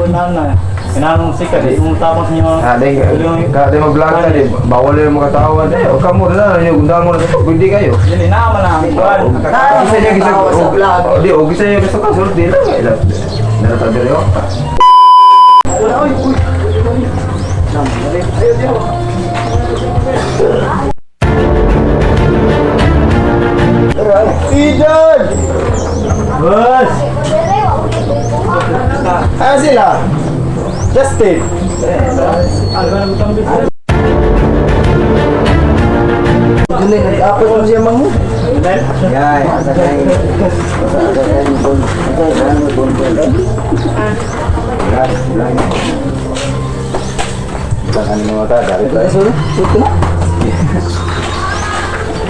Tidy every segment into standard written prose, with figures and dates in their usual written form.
na na. Kinahanglan sikat, di mo tapos niyo. Ah, di, ka, di mag-vlog ka, di, bawal yung mga tao. Di, o kamo na, yung gundango na ito, pwede kayo. Dili na man ang kuan. O, gisa niya, gisa, o, di, o, gisa niya, gisa ka, sulti lang. Meron tayo diri, oh. Idan! Boss. Ah, sila! Justin! Dili, nag-apos mo siya mangu. Yay, asa kay. Asa kay bon. Asa kay bon. Tangan mo ta, dari tayo. Sorry, ito na.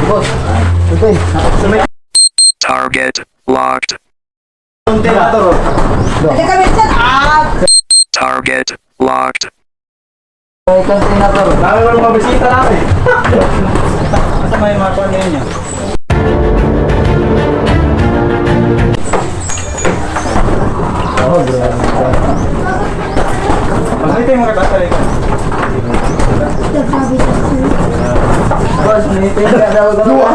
Boss, ito. Target locked. Target locked. Dami ko mga bisita namin. Asa may mga kuan ninyo? Oh, grabe. Pagkita yung mga kasal ka. Boss, nito yung daw ko.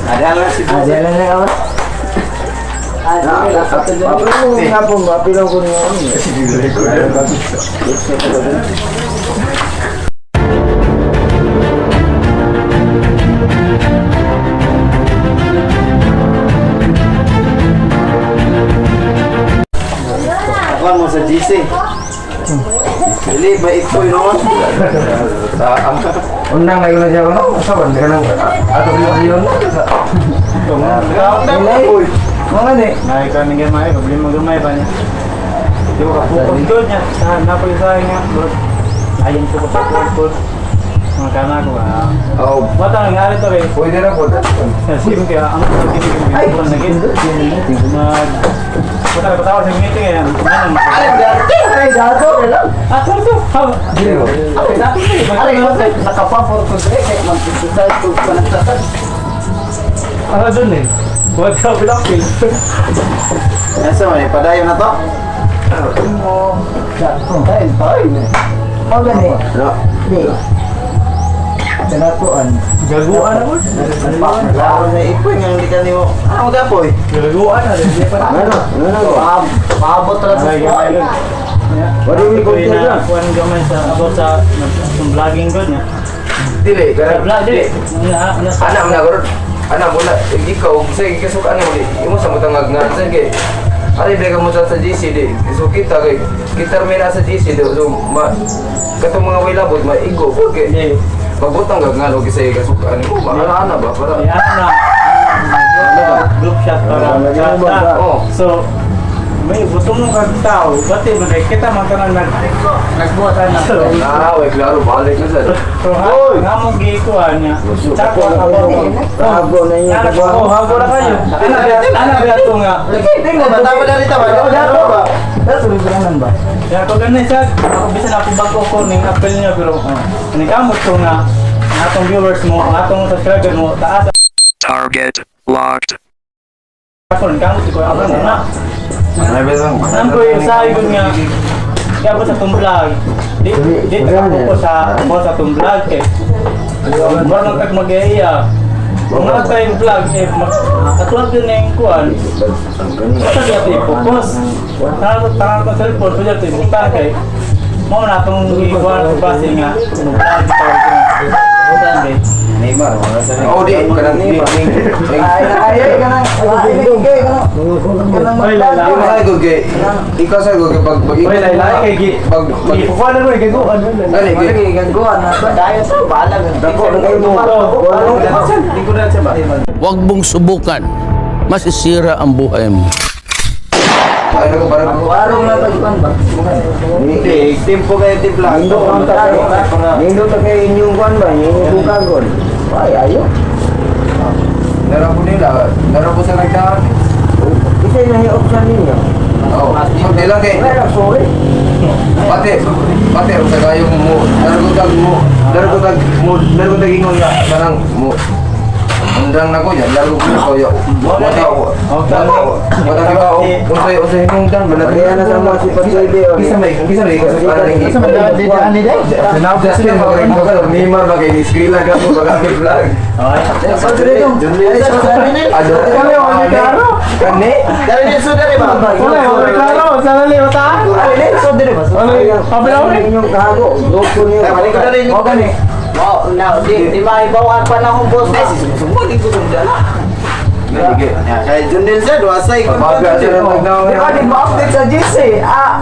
Ada lang si Ah, dyan lang na boss. Ah, sige, Apilo nga po, apilo ko niya. Ako mo sa GC. Dili ba ito noon? Sa ang undang ngayon na siya no? Sa ban ka nang ato yun. Uy, mga ni. Nay kami gamay, problema gamay pa niya. Di ko ka-focus doon niya. Sa napoy sa nga. Ayon ko sa focus. Mga kana ko ah. Oh, Bata nga ari to eh. pwede na po. Sim kaya ang Ay, pag naging mag Bata ka patawag sa meeting eh. Ano? Ay, dato. Ah, sorry, sorry. Ay, nakapapor ko dire kay mag-exercise ko pa nagtatag. Ah, doon eh. Wag ka bilakil. Asa man padayon na to? Mo. Tayo, tayo. Mo gani. No. Di. Tanapuan. Gaguan na mo. Laro na ipoy nga hindi ka nimo. Ah, magapoy. Gaguan na rin. Di pa na. Ano? Ano? Paabot ra sa Ay, gamay lang. What do we go Ito to? na kuan gamay sa about sa sa vlogging ko niya. Dili, Sa kana vlog dili. Na na sa Ana mo na garo. Ana mo na ikaw sa ikasuk ana mo di. Imo sa mutangag nga sige. Ari ba ka mo sa GC di. So kita kay kita may nasa GC di. So ma katong mga way labot maigo po kay. Di. Pagbutang ka nga og sa ikasuk ani mo maana ana ba para. Yan na. Group shot para. Oh. So may gusto mong kag tao, bati mo kay kita man tanan nag Nagbuhat na. So, Ah, way klaro balik na sad. so ha, nga mong gikuan niya. Tsaka ako. Hago na niya. Oh, hago na kayo. Ana ana ba ito nga. Tingnan ba tama na rito ba? Dato ba? Dato ba ba? Kaya ko ganun siya, ako bisan ako bago ko ning apel niya pero ning kamot ko nga ang atong viewers mo, ang atong subscriber mo, taas Target locked. ako ning kamot ko ako na. Ay besang. Ang ko yung sabi ko nga kaya ako sa itong vlog. Di di ako ko sa ako sa itong vlog kay. Mura man tag mag-iya. Kung nga tayong vlog eh mag atuwag yun na yung kuan. Basta di ato i-focus. Tangan tangan ko cellphone, pwede ato ibutang kay. Mao na atong ikuan sa base nga. Vlog tawag ko. Butang kay. Oh, di kanang di. Ay, ay, ay, kanang ay, kay kanang kanang Oy, lala. Di mo ko kay ikaw sa ko kay pag pag Oy, laylay kay gi. pag pag Ipukuan na mo eh, gaguan. Gani kay gagawa na dayon sa balag. Dako na kayo mo. Huwag mong subukan. Masisira ang buhay mo. Ano ko parang Araw na pagkuan ba? Hindi, tempo kayo timpla. Nindot ta kay Nindot ta kay inyong kuan ba? Inyong bukagon. Ay, ayo. Nara po nila, nara po sa nagdaan. Isa na yung option ninyo. Oo. So, di lang kay Pero sorry. pati pati sa kayo mo, nara ko tag mo, nara ko tag mo, nara ko tag ingon nga kanang mo. Undang na ko yan, laro ko ko yo. Wala ko. Wala ko. Wala ko ba unsay unsay hinungdan ba Kaya na sa mga si Pagsibi. Kisa may kasi para ning Kisa may Di ani day. Justin magay ko ka Neymar bagay ni Skrilla ka mo bagay vlog. Ay. Ano? Kami wala klaro. Kani? Wala wala klaro. Sana li mata. Wala pa Inyong kahago. Grupo niyo. Mo gani. Wow, na di di maibawan pa na akong boss. Ay, Sige. Kay Junel sa duasay ko. Baga sila nagnaw. Di ba di ma-update sa GC? Ah,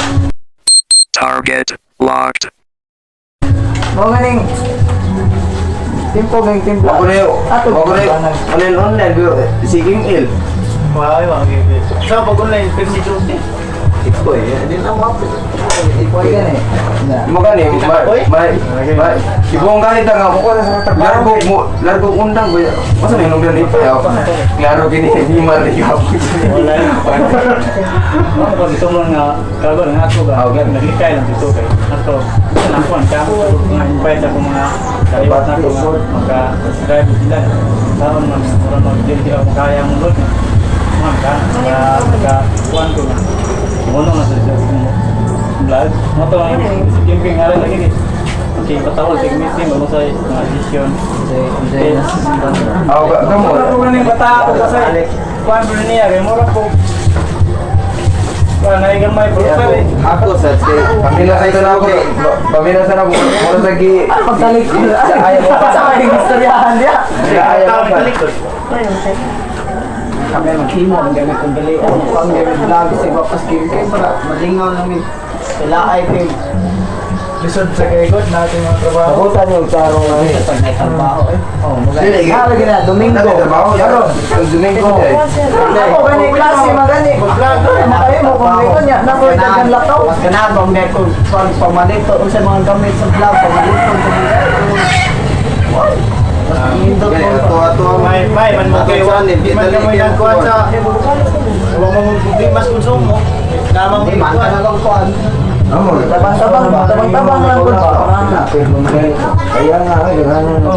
Target locked. mo ganing Timpo ganing timpla. Ako na yun. Ako na yun. Online online pero si King L. Wow, wow. Sa pag online pero si Jose. Iko eh. Di na ma-update. Ikoy gani. Mo gani, ma ma ma ibong gani ta nga mo ko sa largo mo largo undang ko. Masa may nungdan dito ya. Klaro gini ni Neymar ni gapon. Wala. Mga pag ito mo nga kago nga ako ba naglikay lang dito kay ato na ako ang kamo nga invite ako mga kaliwat na ako nga maka subscribe sila taon man mura mag dili ako kaya mo lord mga ka mga maka kuan ko nga mono na sa vlog mo to ang si Kim ngalan lagi ni. Okay, patawag sig meeting mo sa mga session. Aw ka mo. Mura ko ni bata ako kasi kuan ko niya kay mura ko. Kuan na gamay pero eh. Ako sa kay pamila sa na ako. Pamila sa na ako. Mura sa gi Pagtalikod. Sa ayaw mo pa. Sa aking istoryahan diya. Sa ayaw mo pa. Kami maghimo ang gamit kong dali. Ang gamit vlog sa iba pas game kay para malingaw namin. Sila ay kay Lisod sa kay God natin mga trabaho. Kabutan yung tarong na eh. pag may trabaho eh. Oh, Dili, magani. Ah, lagi na Domingo. Dali, trabaho karon. Ang Domingo day. Ako gani klase magani. Vlog makayo mo kung dito niya na ko dagan lakaw. Mas ganahan bang may kung pag pamalito unsa mga gamit sa vlog pamalito. Mas nindot Gani mo. ato ato. May may man mo kayo. Di man kamo nagkuhan sa wa mo di mas konsumo. Namang Di man ka kuan. Amo. Tabang-tabang, tabang-tabang lang ko. Kaya nga, ay, ganahan na.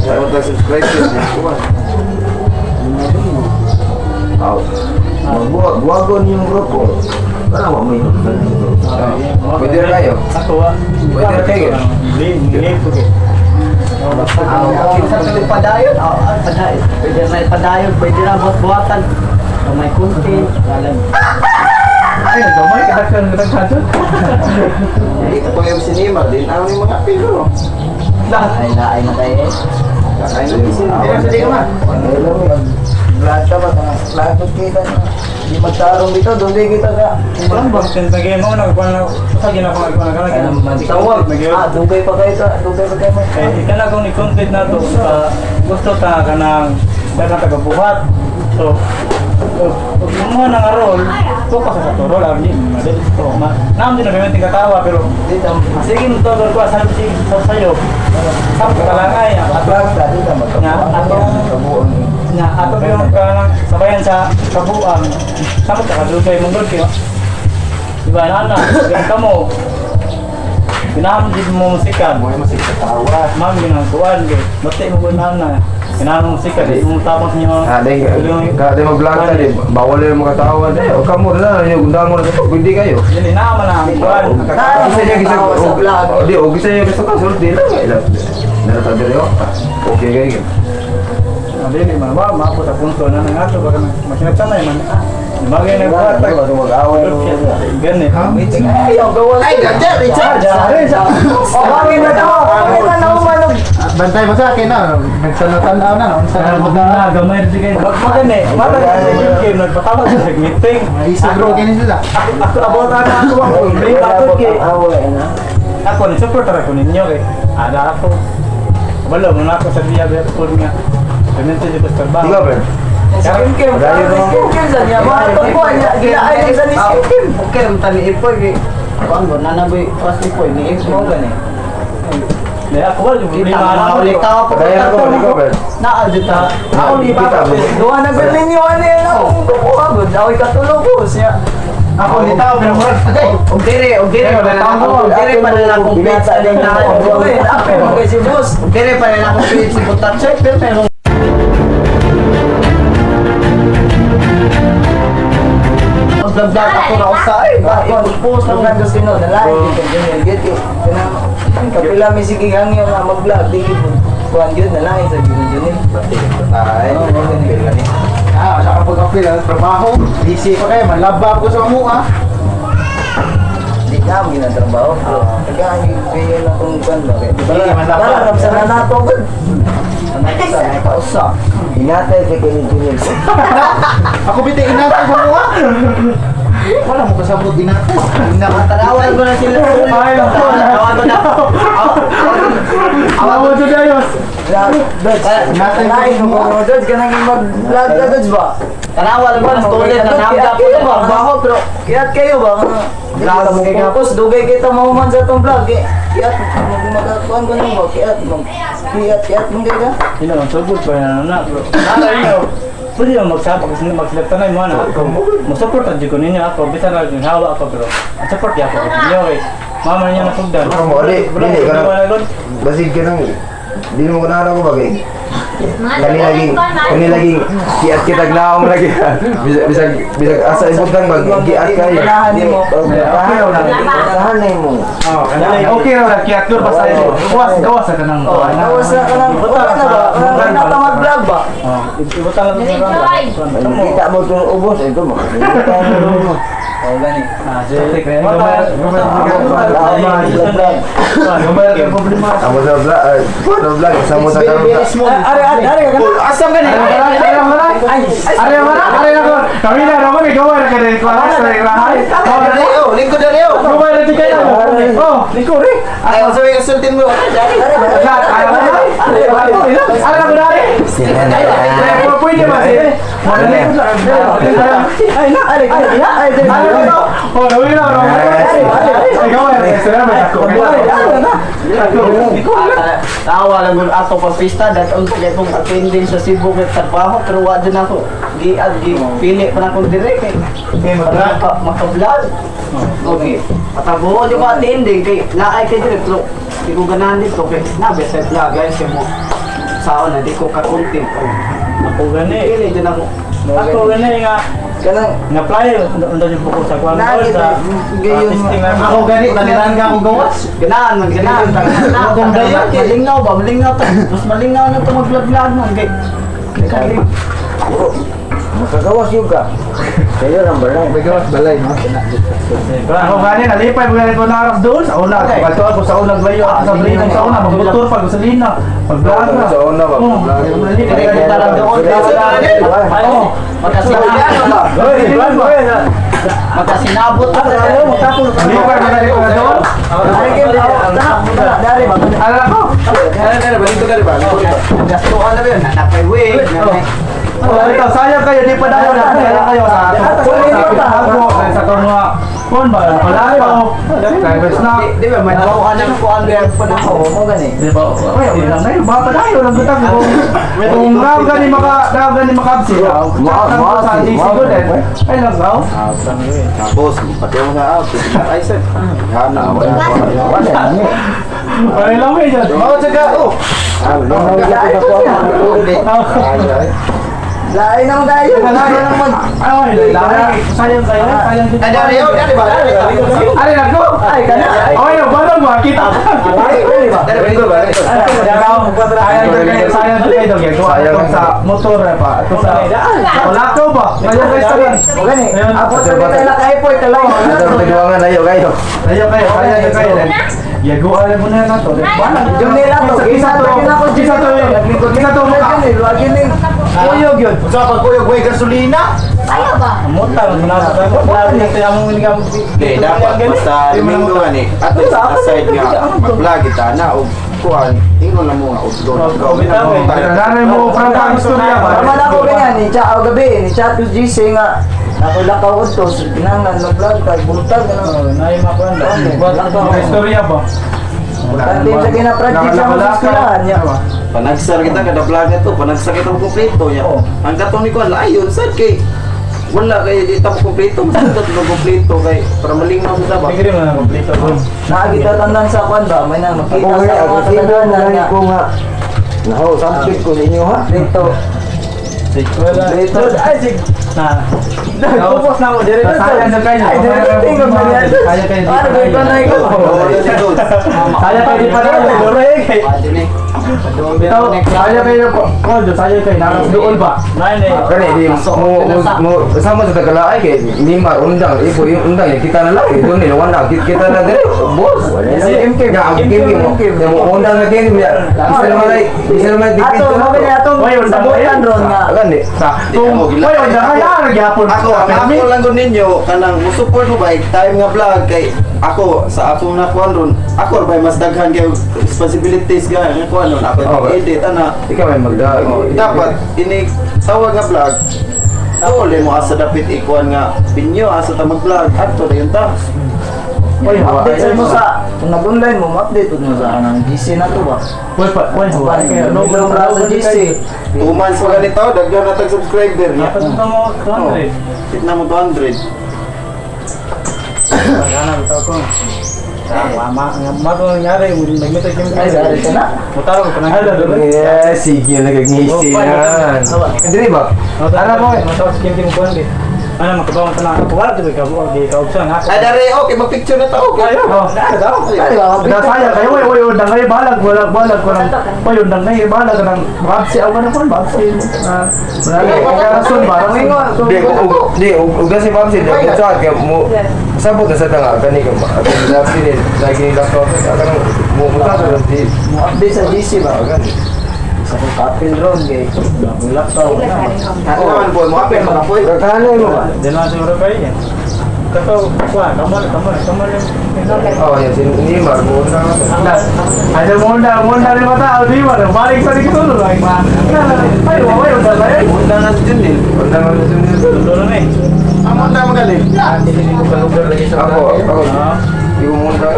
Ayaw ta subscribe ko. Aw. Magbuwag, buwagon yung grupo. Para wa may Pwede ra kayo. Ako ah. Pwede ra kayo. Hindi, hindi ko kay. Kinsa pwede padayon? Ah, padayon. Pwede na padayon, pwede na buhat-buhatan. Kung may content, alam. Ay, gamay ka kan nagkadto. Ito pa yung sinima din ang mga pilo. Ay, laay na kayo eh. Kakain na sinima. Hindi ka man. Vlog ka ba? Vlog kita. Di magtarong dito, doon di kita ka. Kuan ba sen pag mo na kuan na sa ginako kuan na kana. Tawag. Ah, dugay pa kayo sa, dugay pa kayo. Eh ika na kung ni-content na to sa gusto ta kanang daghang tagabuhat. So ug mo na nga role, focus sa to role abi madali to. Ma naam din na katawa pero Dito, sige mo to ko sa sa sayo. Sa kalangay ato Vlog ta, di ta nga ato nga ato yung kanang sabayan sa kabuang samot ka kadugay mong gud kayo. Di ba na na ganun ka mo. Ginaham din mo musika. Mo mo tawa. Ma'am, ginang kuwan kay bati mo gunaham na. Ginaham mo musika di mo tapos niyo. Ah, dai ka dai mag-vlog ta di bawal yung mga tawa dai. O kamo na yung undang mo na to, pwede kayo. Dili na man ang kuwan. Isa niya gisa Tawa sa vlog. o di o gisa niya gusto ka sulti lang ila. Narata diri o. Okay kayo. Dili man wa maabot sa punto na nga ato baka makinagtanay man. Ah, bagay na buhat. Mag-away mo. Gani. Ayaw, gawa. Ay, ganda, Richard! Oh, hangin na daw, hangin na daw, manog. Bantay mo sa akin na. Nagsalutan na na. Unsa na mo Na gamay rin kayo. Magmagani, mata ka sa game nagpatawag sa meeting. Isugro kini sila. Ako abot ana ako ang problema ako kay Away na. ako ni support ra ko ninyo kay ada ako. Kabalo mo na ako sa biya pud nga. Permente di ko sa trabaho. Ikaw ba? Kim Kim, Kim Kim sa niya, mga tungkuan niya, ginaay sa ni Kim Kim. Okay, ang tani ipoy, kay Kuan ba, nanaboy, pas ipoy, ni Ipoy mo gani. Di ako wala yung Kita, problema na mga tao pa. Kaya ako, ikaw ba? Naa, dito. Ako ni Kita Papa. mo. Duha na gud ninyo ani ang akong kukuha gud. Ako'y katulog ko siya. Ako ni tao pero murag agay. Og diri pa na ako, og diri pa na akong page sa na. Apil mo kay si boss. Og diri pa na akong page si Butatsoy pero pero vlog vlog ako na usa ay ba Post na nga sino na lain gid kay Junel gid kay kanang kapila mi sige hangyo nga mag-vlog di gid kuan gyud na lain sa gyud Junel. Ay, gani. Ah, sa kapag apil ang trabaho, busy pa kayo, malaba ko sa mua. Di na mo ginatrabaho bro. Tagaan yung kayo na kung kuan ba kay. Di, malaba. Tara ram sa nato gud. Kausa. Inatay kay kay Junel. Ako bitaw inatay sa mua. Wala mo kasabot inatay. Tanawan ko na sila. Ay, ako. Tanawan ko na. Awa mo Diyos. Dodge. Inatay Lain ko mo sa mua. Dodge kanang mag-vlog ka Dodge ba? Tanawan ko na stolen na namda po na trabaho pero Kiyat kayo ba? Vlog Vlog kay focus dugay kita mahuman sa atong vlog. Kiyat magkakuan ko nimo ba? Kiyat mo. Kiyat kiyat mo kay ka. Hindi naman, sugod pa yan na bro. Nara pwede mo magsapa kasi magsilip tanay mo na. Mo-support ang ko ninyo ako, bisan na yung hawa ako bro. Support ya ako ninyo eh. Mama niya nasugdan. Ako mo, di, Bro, dili, di kanang- wala gud. Basig ka nang, di mo kunahan ako bagay. Kani laging, giat kita gnaong lagi. Bisag, bisag, bisag asa ibutang bag, giat kayo. Ganahan nimo. Okay raw lang. Ganahan nimo. Okay ra ra kiyat ko basta gawas gawas sa kanang Oh, gawas na kanang wala na ba? Wala na ka mag-vlog ba? Oh, ibutang lang sa Kita mo itong ubos ito mo. Oh, gani. Ah, sige. Problema. Amo sa vlog, sa mo sa karon. Are are are ka. Asam gani? Are mana? Are mana? Are na ko. Kami na naman eh gawa na kay ko sa rahay. Oh, lingkod na rin. Gawa na kayo. Oh, lingkod eh. Ay, unsa may kasultin mo? Are mana? Are na ko dare. Pwede ba si? Ay na, are ka. Ay, Are na. Oh, nawi na ro. Ay gawa na sa na ako. Tawa lang gud ato pa pista dat unta kay kong attending sa Cebu kay trabaho pero wa dyan ako. Gi ag gi pili pa na akong dire kay maka maka-vlog. Okay. Patabuo di ko attending kay naay kay dire pero di ko ganahan dito kay na sa vlog guys kay mo saon na di ko ka-content. Ako gani. Pili dyan ako. Ako gani nga Kanang na-apply undan yung buko sa kuan Naa, sa gayon. testing na. Ako gani taniran ka ako gawas. Ganahan man ganahan. Kung dayon, kay- Malingaw ba? Malingaw ta. Mas malingaw na to mag-vlog-vlog man kay. Kay makagawas yun ka. Kayo lang balay. Gawas balay no. Ako gani nalipay mo gani ko na aras doon sa una. Pagkato ako sa una layo ako sa Brino sa una magmotor pag sa Lina. Magvlog na. Sa una ba? Oh, Dire kita lang doon. Oh, Magkasinabot. Oy, vlog ba? Magkasinabot. Nalipay mo gani ko na doon. Are kayo dari ba? Ala ko. Gastuhan na ba yun? Nanapay wig. Oh, ito sayang kayo di pa dayon na kaya kayo sa ato. Sa sa mga phone ba? Wala ko. Driver's na. Di ba, may bawaan ng kuan meron pa na ako. Mo gani. Di ba? Ay, wala na yun. Baka pa tayo. Lang bitang. Kung nga gani maka nga gani makaabsi. Sa DC ko din. Ay lang gaw. Boss, pati mo sa out. Ay sir. Hana, wala. Wala ni. Ay lang may dyan. Mga tsaga. Oh. Lain naman kayo. Lain naman. Ay, lahi. Sayang kayo. Sayang dito. Ay, dari yun, dari ba? Dari ba? Ari lang ko. Ay kana. Ay, barang ba kita. Ay kani ba? Sayang kayo, sayang kayo daw. Sayang sa motor eh pa. Ito sa wala ko ba? Sayang kayo sa Mo gani. Ako sa nila kay po kalaw. Ato ayo kayo. Ayaw kayo, sayang kayo. Yaguan mo na na to. Wala. Junel ato. Isa to. Isa to. Isa to. Junel, wag yun eh. Kuyog yun. Sa pagkuyog, way gasolina. Amutan, munasa tayo. Lagi na tayo among inigang. Di, dapat basta Domingo gani. Ato sa aside nga mag-vlog kita na og kuan, ingon na mo nga udto. Nanay mo from ang istorya ba? Tama na ako ganyan, ni chat ako gabi, ni chat ko GC nga ako lakaw to, kinahanglan mag-vlog kag buntag ano. Nay makuan. Ang istorya ba? Tantim sa gina-practice sa mga eskwelahan niya. Panagsar kita kada vlog na to, panagsar kita og kompleto niya. Ang katong ni kuan layon sad kay Wala kay di ta mo kompleto, mas ito mo kompleto kay para malinaw sa ba. Agree mo na kompleto bro. Naagita tanan sa kwan ba? May na Ako makita nga, sa ako mga sino tanan na nga. ko nga. Naho, sampit ko sa inyo ha. Dito. Wala. Dito. Ay, sig. Na. Tapos na ako dire. Sayang sa kayo. Ay, dire tingog na niya. Kaya kayo. Ano ba ito na ikaw? Kaya kayo di pa na. Ito, kaya kayo ko. Ko, saya kayo naras dool ba? Nine eh. Kani di mo mo mo sama sa tagalaay kay Mimar undang ipo yung undang ya kita na lang eh doon ni wala kita kita na dire boss. Si MK ya ang kimi mo mo undang na kini ya bisa naman ay bisa naman Ato, dipito mo ba atong Oy, undang sabutan ron nga. Gani. Sa, kung, oy, undang ay, ah, nagyapon. Ako, ang ako lang gud ninyo kanang mo support mo ba time nga vlog kay ako sa akong nakuan ron. Ako ba mas daghan kay responsibilities ga nga kuan ron. Ako Okay. edit ana. Ikaw may magda. Oh, dapat ini tawag nga vlog. Tuloy mo asa dapit ikuan nga binyo asa ta mag-vlog adto na yun ta. Oy, hawa. Update sa mo sa kung nag-online mo, ma-update mo sa kanang GC na to ba? Oy, pa, oy, hawa. Kaya no ra sa GC. 2 months pa ganito, daghan na tag subscriber niya. Dapat ito mo 200. Hit na mo 200. Pagana bitaw ko. Mama, nga mato nangyari, nagmita kim. Ay, dari ka na. Mutaro ko panang. Yeah, sige nagagngisi yan. Hindi ba? Alam mo, mutaro sa kim kim kuan di. Ano makabaw ta na wala di ka di ka option ha. Ay dare, okay, mag-picture na ta, okay. Oh. Ay, ba, Da saya kayo, oy, oy, undang kayo, balag, balag, balag, walang, oy, undang kayo, balag, kanang, babsi, ako na po, babsi, ah, wala, rason ba, rason. Di og di og og kasi ma'am si di sa kay mo sabot na sa tanga kani ka last ni lagi last ko kanang mo mo sa di Mo-update sa GC ba? gani. Sa kong kapil ron kay laptop. Ano naman boy, mo apel mga boy. Kakanay mo ba? Di na siguro kayo. Kato, kuan, kamal, kamal, kamal. Oh, yan si Neymar mo undang na. Ay, mo undang, mo undang ni mata, di ba, balik sa dito, like, ma, ay, oy, undang kayo. Undang na si Junil. Undang na si Junil. Dulo na eh. Ang undang magaling. Ako, ako. Di ko munda.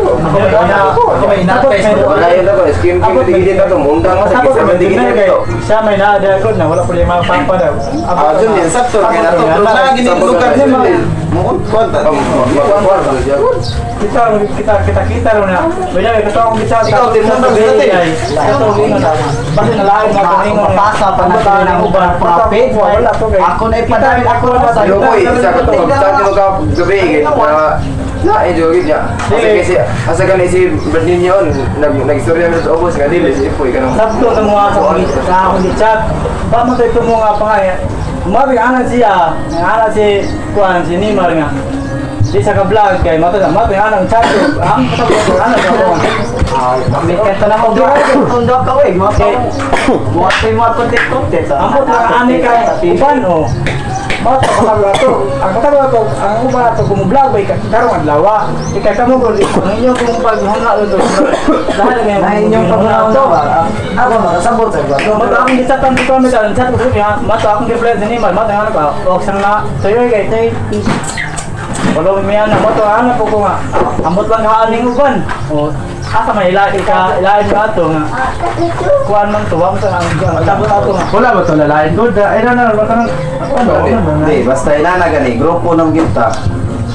Tapos Wala yun ako, skim kim digit na to, munda nga sa Tapos kisa may digit na to. siya may naada ko na wala pa yung mga pampa daw. Ah, Junil, sakto kay na to. Pero lagi ni lugar Junil. Mo kuan ta. Kita kita kita kita ro na. Wala kay kato akong gitsa. Ikaw, din mo na ay. Kato basta nalain na kaningon. Mapasa pa na sila ng profit. Wala ko kay. Ako na ipadamit ako na sa Yo ko isa ko to, sa ko ka gabi kay na na enjoy gid niya. Asa kasi asa gani si Bernino yun, nag nagstorya mi sa ubos nga dili si Ipoy kanang Sabto sa mga sa akong chat. Ba mo tayo mga pangay. Mari ana siya, ana si kuan si Neymar nga. Di sa ka-vlog kay mata sa mata ana ang chat ko. Ang kasabot ko ana sa ko. May kanta na mo. Tondo ka oy, mga pa. Mga pa mga konti-konti. Ambot lang ani kay uban o. Mata pa ato. Ang katawag ato, ang uban ato kung vlog ba karong adlaw. Ikay kamo ko ang inyong kung paghuna do. Dahil ngayon Na inyong pag-unaw ba? Ako makasabot sa ba? Mata akong gisatan ko kami sa chat ko niya. Mata akong reply sa Neymar. Mata nga ka. Og sang na tuyo kay tay. Wala may ana mata ana po ko nga. Ambot lang ka aning uban. O asa may ila ika ilain ka ato nga. Kuan man to wa mo sa ang sabot ato nga. Wala ba to lalain ko? Ay, na, na, wala nang, ano, ano, Di, basta inana gani grupo ng kita.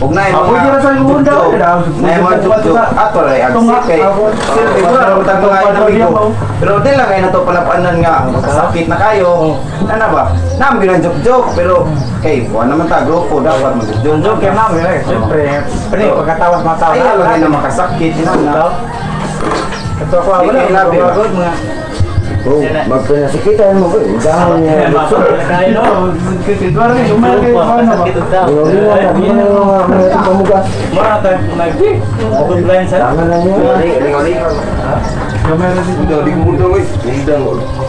Ug na Ako, di na sa undang, jug-jug. eh, Na mga jug-jug. Ato ray agsi kay silbi ko na utang mga amigo. Pero di lang kay nato palapanan nga makasakit na kayo. Ana ba? Nam gyud ang jug-jug pero kay wa naman ta grupo dapat mag-jug-jug. Joke kay ma'am eh. Siyempre, pre pagkatawas mata. Ay lang kay na makasakit inana. Ito ko wala Di kay labi ba? mga Oh, magpinasikitan mo ba? Undangan niya. kayo no. ano ba? Mga pamugas. Mura tayo nag good line sa. Tangan na niya. Undang di ko mundang oy. Undang.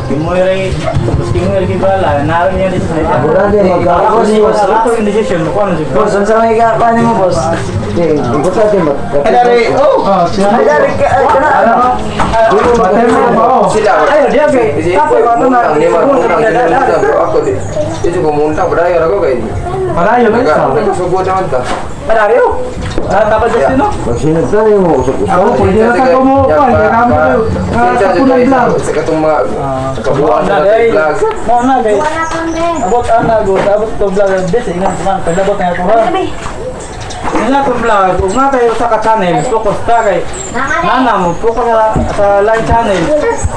Kimoy ray tapos kimoy ray bala naroon niya dito sa Wala din, magkakaroon niya. Ako yung decision mo kung ano siguro. Boss, unsa may ka ni mo, boss? Di, importante mag... Ay dare, oh. Ay, dari ka kana. Sila. Ayo dia kay. Si Tapos Ipoy ano na. mundang Neymar mundang sila mundang pero ako di. Di ko mundang berdaya ako kay. Parayo ba isa? Nagsugod naman ta. Parayo. Ah, tapos Justin no? Magsinagtan mo usap-usap. Ako, pwede na sa kumuha. Kaya kami kayo. Sa kunang vlog. Sa katong mga kabuuan Na na day. vlog. Mo na day. Abot ana go, abot to vlog des ingan man palabot na ko ha. Nga to vlog, ug nga tayo sa ka channel, focus ta kay nana mo focus sa line channel.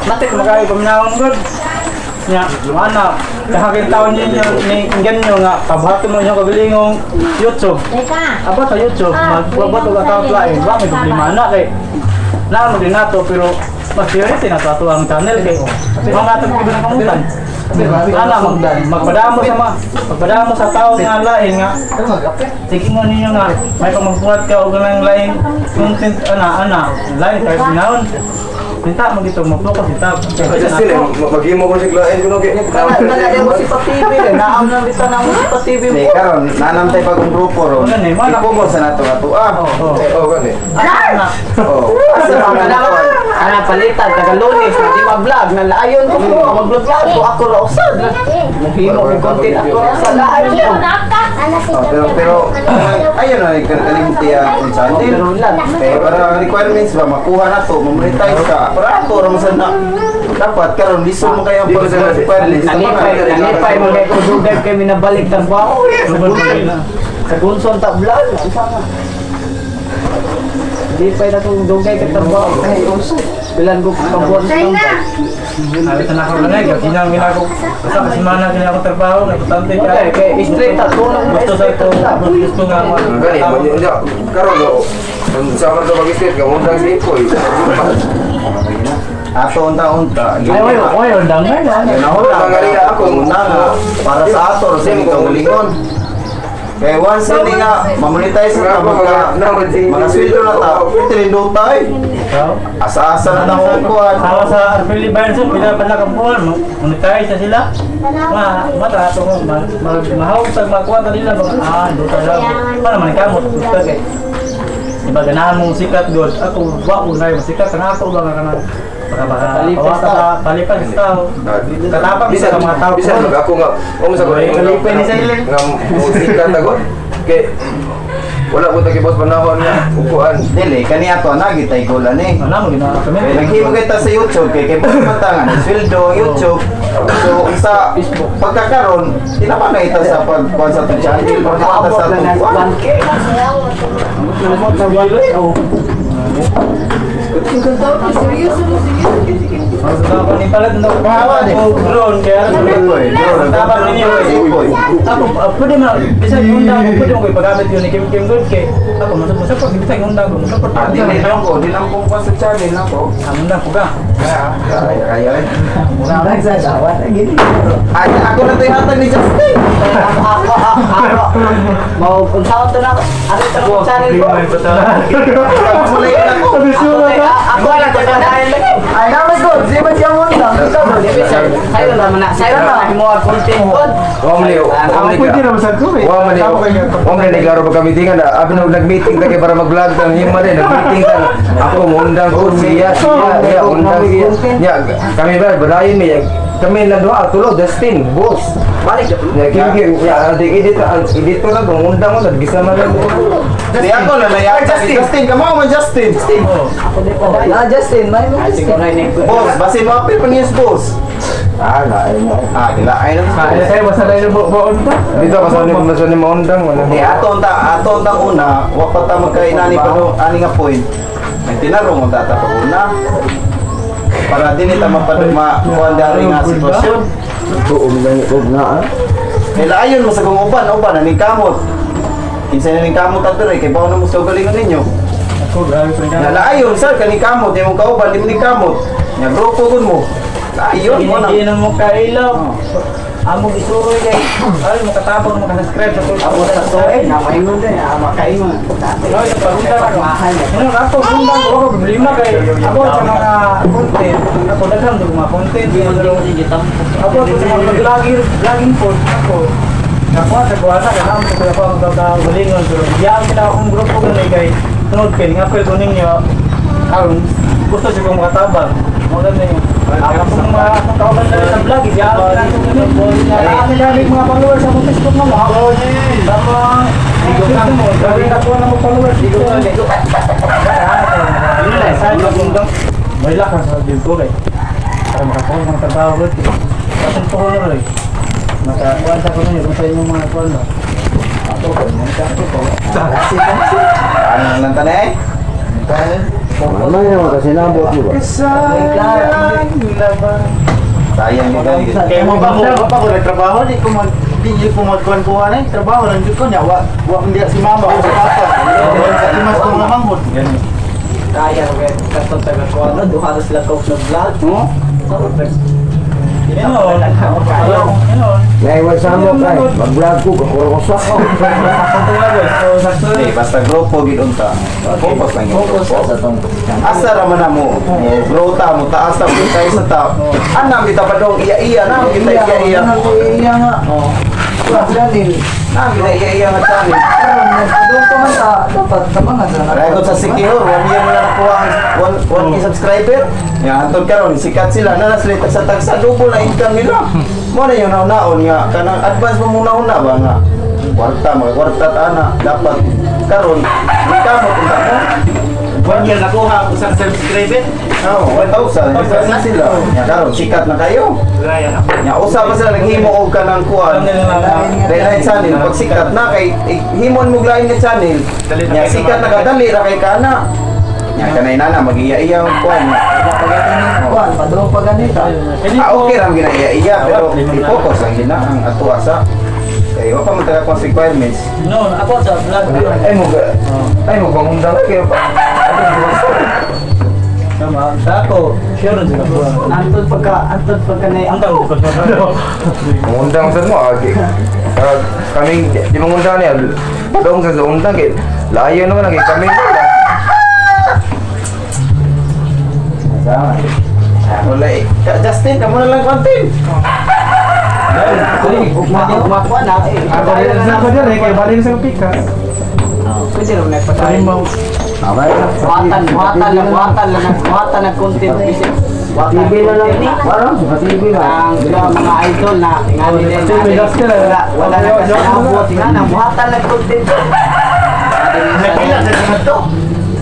Matik makayo paminawon gud. Nya, ana, kahagin taon ninyo ni ganyo nga pabuhaton mo inyong kagalingong YouTube. Abot sa YouTube, magbuhat og account lain, wa may problema na kay naa mo din nato pero mas priority na to ato ang channel kay mga atong kibo ng kamutan. Ana magpadamo sa tao nga lain nga sige mo ninyo nga may pamagbuhat ka og ng lain content ana ana lain kay binaon. Minta mo dito mo focus ita. Justin, eh, maghimo ko siya lain kuno kay. Kana mo si pa TV naam na bitaw na mo si pa TV Di mo. karon nanamtay bagong grupo ron. Ano ni, mana- Ipugos sa nato ato ah. Oh. Oh, gani. Ana. Oh. Asa man Kana ang kana palitan taga Lunes na di ma-vlog na laayon ko mo mag-vlog ko ako ra usad. Muhimo og content ako ra sa laayon ko. Oh, pero pero ayun na kalimti ang channel. Pero lang. Eh, para requirements ba makuha na to, ma-monetize ka. Para ato ra man sad na dapat karon lisod mo kayo ang Di ba sa- requirements. Nalipay, nalipay mo kay kudugay kay minabalik trabaho. Sa Gunson ta vlog, isa nga. Lipay na tong dugay kay trabaho. Ay, uso. Bilan ko kabuan sa tambay. Sabi sa nakaw lang eh, ginang ginako. Basta kasi mana gina ako trabaho, importante ka. Okay, kay straight ta tulong Gusto sa ito, gusto nga mo. Gani, hindi karon no. Kung sa man to mag-state ka undang si Ipoy. Ato unta-unta. Ay, oy, oy, undang nga. Yun ako Wala nga rin ako. Una nga, para sa ato, sa iyong kaugalingon. Kaya once hindi nga, mamonetize na ta, magka, mga sweldo na ta, pwede rin doon tayo. Asa-asa na tayo kuhan. Sama sa Arpili Bayan sir, pila pa na kabuan, monetize na sila. Ma, mata ato mo, mahawag sa makuha ta nila mga ah, duta lang. Para man kamot gusto kay. Diba ganahan mong sikat god. Ako wa ko na yung sikat kana ako ba nga kana. Baka baka Palipas sa palipas sa tao. Katapang sa mga tao. Bisan mag ako nga, o sa ko Kalipay ni Silent. Nga sikat ako. Kay wala ko tagibos panahon nga upuan. Dili, kani ato, nagitay goal ani. Ano mo ginawa kami? Kaya naghimo kita sa YouTube, kay kay matangan, sweldo ang YouTube. So, sa pagkakaroon, tinapa na ita sa pagkuhan sa itong channel, pagkuhan sa Abot na itong ng kuhan. 1K. Abot na 1K. Oh. Bawa drone kaya Ipoy, drone, Tapang ninyo eh. Ipoy. Ako, pwede na, bisag undang ko, pwede mo ko ipagamit yun ni Kim Kim Good kay ako, masapot, bisag undang ko, masapot. Ah, dili lang ko, di lang ko pa sa channel lang ko. Ang undang ko ka. Kaya, kaya. Nagsasawat lagi. Ay, ako na ito hatag ni Justin. Ako, ako, ako. Mau unsaon to na ano to na channel ko? Mulay na ako. Ako lang ko dahil lagi. Ay, naman ko, di ba siya muna? Sayo naman na, sayo na mo ang content ko. Wa man ni, wa man ni. Pwede naman sa ko eh. Wa man ni, wa man ni klaro pagka meeting na abi nag nag-meeting ta kay para mag-vlog ta hima din nag-meeting ta. Ako mo undang ko siya siya siya undang siya. Ya kami ba badayon mi kami lang duha tulo Justin boss. Balik Ya Kim Kim ya di edit edit ko na kung undang ko gisa man lang. Di ako na nayatag ni Justin. Kamo man Justin. Ah, Justin, may mo Justin. Boss, basin mo apil pa niya boss. Ah, lain na. Ah, gila ay na. Kaya tayo, basta na yung buon pa. Dito kasi ni mo ni maundang wala. Di ato unta, ato unta una, wa pa ta magkainani pa do ani nga point. May tinarong unta ta pag una. Para din ita mapaduma kuan dari nga sitwasyon. Buong lang ug na ah. Kay laayon mo sa kung uban, uban na ning kamot. Kinsa na ning kamot adto kay bawo na mo sa galingon ninyo. Ako, grabe pa rin. Nga laayon sir kaning kamot, di mo kauban, di mo ning kamot. Nya grupo gud mo. Laayon mo na. Hindi na mo kailaw. Amo gisuroy kay ay makatapang makasubscribe sa tulo. Ako sa to eh, namaingon din, ah, makaingon. No, yung pagunda ka. Mahal. Ano ako undang ko ako problema kay ako sa mga content, ako daghan ng mga content pero ako sa mga vlogger, vlogging po ako. Nakuha sa buwan na kailangan ko ako ang kagalingon pero diyan kita akong grupo ganay kay tungod kay nga ko ninyo karon gusto siya kong makatabang. Mo ganay. Ako kung mga akong kauban sa vlog, siya ako na kami mga followers sa akong Facebook mo. Tama. Gawin na po na mo followers. Ligo ka, ligo. May lakas sa dito kay. Para makakuha ng trabaho ko. Katong ko na rin. Makakuha sa kuno yung sa inyong mga kuha no. Ano lang tanay? Wala naman kasi nabot mo ba? Sayang mo gani. Kaya mo ba ko nagtrabaho di ko mag di ko magkuhan-kuhan eh. Trabaho lang jud ko niya. Wa wa hindi si mama o si papa. Sa timas ko mga manghod. Kaya ko katong taga kuan no, duha na sila ka sa vlog. Yun. Yun. Naiwan sa mo kay, mag-vlog ko, kakuro ko sa ako. Di basta grupo gid unta. Focus lang yung Focus grupo. sa tong. Asa ra man na mo. Mo grow ta mo taas ta mo tayo sa ta. Anam kita pa dong iya-iya na kita iya-iya. Iya nga. Oh. Wala din. Na kita iya-iya nga channel. Karon nagpadung pa man ta, dapat tabangan sa Record sa Sikihor, 1 year na nakuha ang 1K subscriber. Ya, antod karon sikat sila na sila tagsa tagsa double na income nila. Mo na yung naon nga kanang advance mo muna una ba nga. Kwarta, mga kwarta ta na dapat karon kamot unta mo. 1 year nakuha ang isang subscriber. Oh, 1,000 na sila. Ya karon sikat na kayo. Ya usa pa sila naghimo og kanang kuan. Dahil channel pag sikat na kay eh, himon mo lain nga channel. Ya sikat na kadali ra kay kana. Ya kanay nana magiya-iya ang kuan. Kuan, padung pa ganito. Ah, okay ra ginaiya-iya pero i-focus lang gina ang ato asa. Kay wa pa man taga kuan requirements. No, ako sa vlog. Ay mo ay mo pangundang kayo pa. Tama. Sa ako, sure na sila. Antod pagka na Ang tawag ko sa Mangundang sa mo agi. Ah, kaming di mangundang niya. Padong sa undang kay layo naman kay kami. Wala eh. Justin, kamo na lang kontin. Ugma kuan na. Eh. Ako rin sa ako din eh, kay bali sa pikas. Pwede rin nagpatayo. Buhatan, buhatan lang, buhatan lang, buhatan ng content. TV na lang. Parang sa TV na. Ang sila mga idol na nga nila wala wala na kasinabot nga na buhatan ng content. Nagpila sa mga to.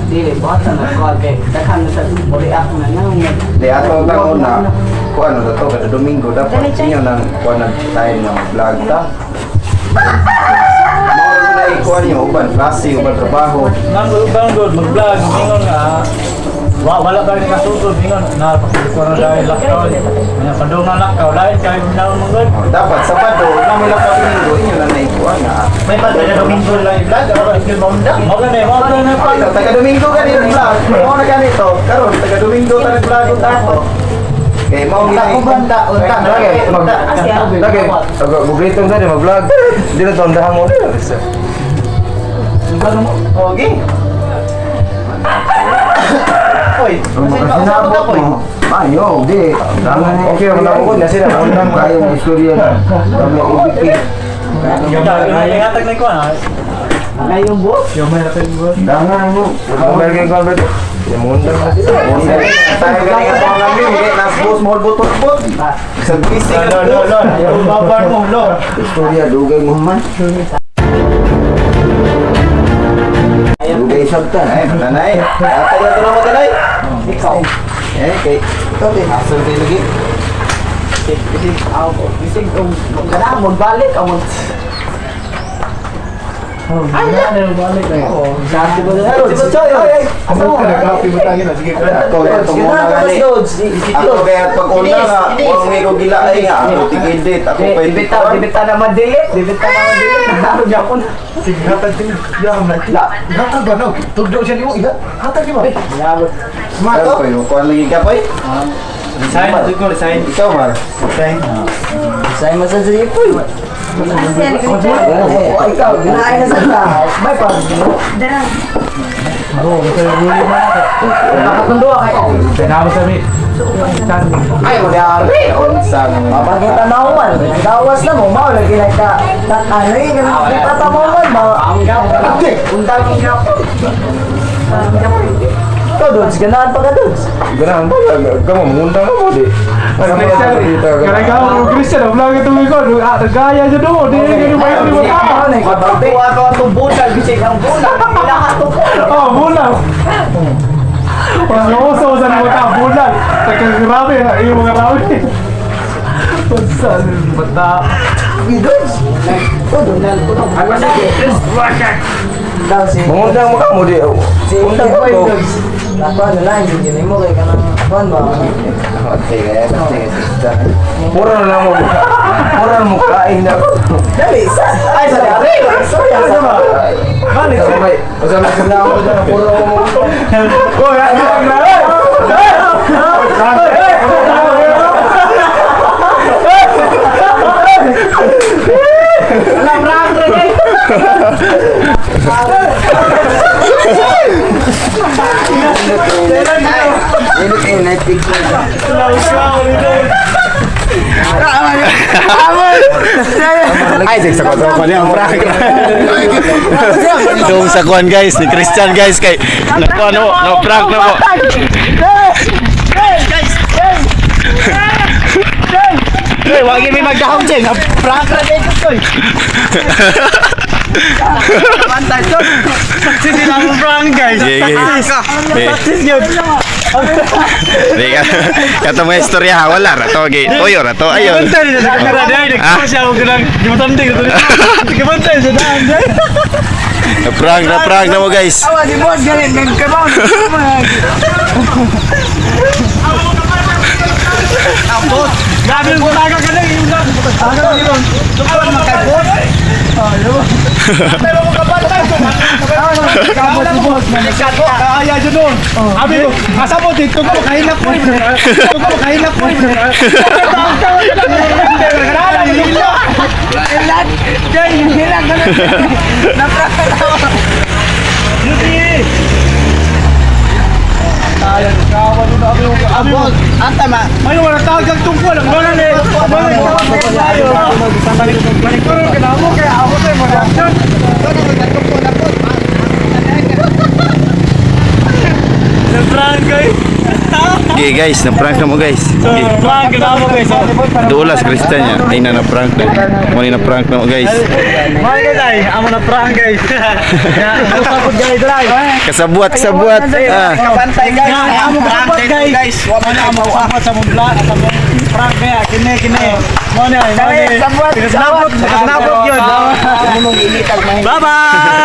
Dili buhatan ng kuan kay daghan na sa muri ako na nang Di ato tang una, kuan na to kada Domingo dapat inyo nang kuan na time ng vlog ta. Mao na ikuan nyo uban klase, uban trabaho. Nang good, mag-vlog, mingon nga. Wala ba rin kasugod, mingon na pagkukuha na dahil lakaw. Mga padungan lakaw, dahil kayo minaw mo good. Dapat Sabado, na mo lang pa Domingo inyo na naikuan na. May pa taga Domingo lang i-vlog, ako ang maundang. Mao na pa. Ay, taga Domingo gani ang vlog. Mao na ganito. Karon taga Domingo ta nag-vlog ta ato. Kay mao Unta gini. ko banda, unta. Lagi mag lagi gugritong sa di mag-vlog. Di na tondahan mo. Okay. Oy, Kasi nabot mo. Ayo, di. Okay, wala ko na sila mangundang. Kaya ng istorya na. Kami ibigin. Ingatag na ko na. ngayong buhok. Dangan mo. Mobile kay kuan ba? Di mangundang na sila. Tayo gani ato ang amin, kay nas boss mo bot. Sa busy ka Lo, lo, lo. Babar mo, lo. Istorya, dugay mo man. Dugay sabtan. Ay, tanay. Atay na to na mo tanay. Ikaw. Eh, kay ito din. Asal din lagi. Bisig ako, bisig og kana magbalik ang mag Sabi ko na, Ay, ay, ay. Asa ka nag-copy mo tayo na? Sige ka. Ako kaya tumuna gani. Ako kaya pag una nga, huwag may ko gilaay nga. Ako tigidit, ako pa Dibita, dibita na ma-delete, dibita na ma-delete. Naharo niya ako na. Sige, hatag din. Yam na. Hatag ba no? Tugdo siya nimo. Hatag di ba? Mato. Kuan lagi ka poy. Resign, ko resign. Ikaw mar. Say mo sa Zipoy. Oh, ikaw, ginaay na sa tao. May pag Nakatundo kayo. Tinawag sa mi. Ay, mo dari. Unsa nga may. Mapakita na ako man. Gawas na mo, mao lagi na ka. Ano eh, ganun. Di pa tamo man ba? Ang gapon. Undang ang gapon. Ikaw, Dods, ganahan pa ka, Dods. Ganahan ba? Kamo, mundang mo di. Christian, karang ka mo Christian, ang vlog ito ko, ah, nagaya siya doon, di ganyan ba yung mga Matuwa ko atong bulag, bisig ang bulag. Ilaha to ko. Oh, bulag. Mas uso sa mga tao, bulag. Nagkagrabe, yung mga grabe. Unsa bata. Dods. Mangundang mo kamo di. Undang mo ko. Ako, ano lang, hindi mo kay kanang, kuan ba? Mura na lang mo. Mura na mo kain na. Dali, sa. Ay, sa dali. Sorry, sa ba? Balik. Sa may, sa may sinama mo dyan, mura mo. Oh, ya, ya, grabe. Ay, sa ko ko niya ang prank. Doon sa kuan guys, ni Christian guys kay nako ano, no prank na po. Hey, wag may magdahong dyan. Prank ra dito, koy. Bantay, Dods. Sila ang prank guys. Okay, okay. Success yun. Di ka. Kato mga istorya ha, wala ra to gi. Toyo ra to ayon. Bantay nila sa kamera dahil nagkuha siya ako ganang gimatanding ito. Gibantay siya daan dahil. Na prank na mo guys. Awa, di mo, galing. Nagkabaw. Grabe yung butaga ka na yung butaga ka yun. Awa, magkabot. Pero mo kabantay ko. Kabot si boss. Kaya dyan doon. Abi ko, asa mo dito ko kahilap ko. Dito ko kahilap ko. Abot. Anta ma. Ay, wala tagang tungkol. Ang wala ni. Wala ni. Balik balik ko rin mo kaya ako tayo mag-action. Prank guys. Okay guys, na prank na mo guys. Okay. Prank na mo guys. Dulas Christian niya. Ay na na prank na. Mo ni na prank na mo guys. Mga guys ay, amo na prank guys. Usapot guys dry. Kasabuat, kasabuat. Ah. Kabantay, guys. Amo Prank kasabot guys. guys. Wa man Amo kasabot sa mong vlog, sa mong prank kaya kini kini. Mo na, mo na. Sabot, Kasabot, kasabot yun. Mong initag Bye bye.